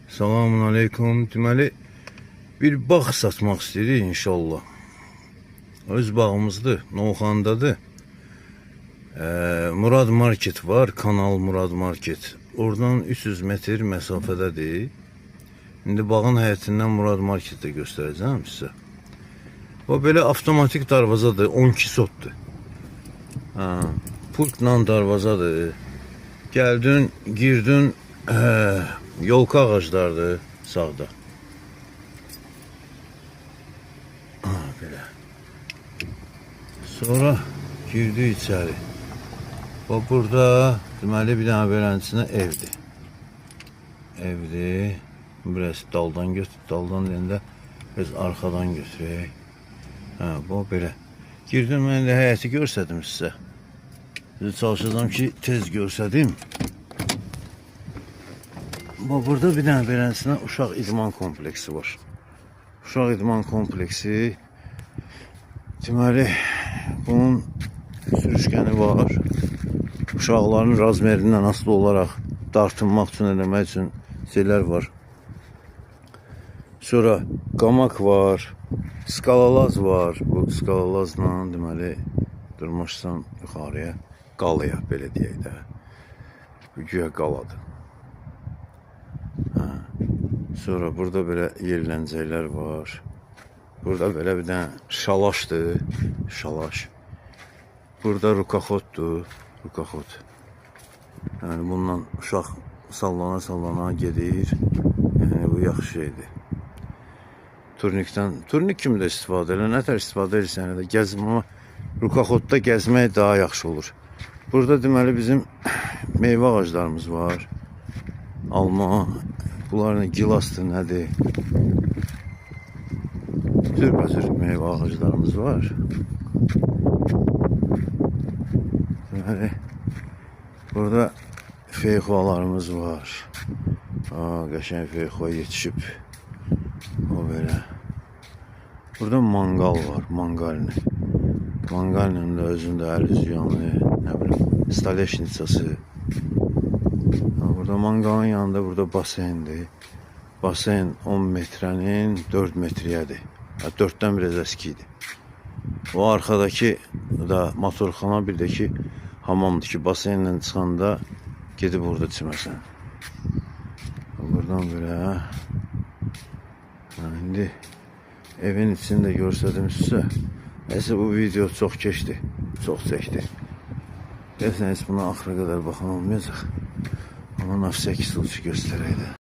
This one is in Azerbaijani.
Salamun aleykum. Deməli, bir bağ satmaq istəyirik inşallah. Öz bağımızdır, Novxandadır. Murad Market var, Kanal Murad Market. Oradan 300 metr məsafədədir. İndi bağın həyətindən Murad Marketdə göstərəcəm sizə. Bu belə avtomatik darvazadır, 12 sotdur. Ha, pultla darvazadır. Gəldin, girdin, yolka ağaclardır sağda. Ha, belə. Sonra girdi içəri. Bax burada deməli bir dənə beləsinə evdir. Evdir. Biraz daldan götür, daldan deyəndə biraz arxadan götürək. Hə, bu belə. Girdim, mən də həyəti göstərdim sizə. Çalışacağam ki, tez göstərdim. Bax burada bir dənə beləsinə uşaq idman kompleksi var. Uşaq idman kompleksi. Deməli, bunun sürüşkəni var. Uşaqların razmerindən asılı olaraq dartınmaq üçün, eləmək üçün şeylər var. Sonra qamaq var, skalalaz var. Bu skalalazla deməli durmuşsan yuxarıya, qalaya belə deyək də. Bu güya qaladır. Hə. Sonra burada belə yerlənəcəklər var. Burada belə bir dənə şalaşdır, şalaş. Burada rukaxoddur, rukaxod. Yəni bundan uşaq sallana sallana gedir. Yəni bu yaxşı şeydir. Turnikdən, turnik kimi də istifadə elə, nə tər istifadə edirsən elə gəzmə, amma rukaxodda gəzmək daha yaxşı olur. Burada deməli bizim meyvə ağaclarımız var. Alma, bunlar nə gilasdır, nədir? Cürbəcür meyvə ağaclarımız var. Deməli, burada feyxoalarımız var. Aa, qəşəng feyxoa yetişib. O belə. Burada mangal var, mangalni. Mangalinin də özündə əl üz yanı, nə bilim, stoleshnicası. Burada mangalın yanında burada basendir. Basen 10 metrənin 4 metriyədir. Ha, 4-dən biraz əski idi. O arxadakı da motorxana, bir də ki hamamdır ki, basenlə çıxanda gedib orada çiməsən. Buradan belə. Ha, indi evin içini də göstərdim sizə. Neyse bu video çox keçdi. Çox çəkdi. Deyəsən heç buna axıra qədər baxan olmayacaq. Amma na всякий случай göstərək də.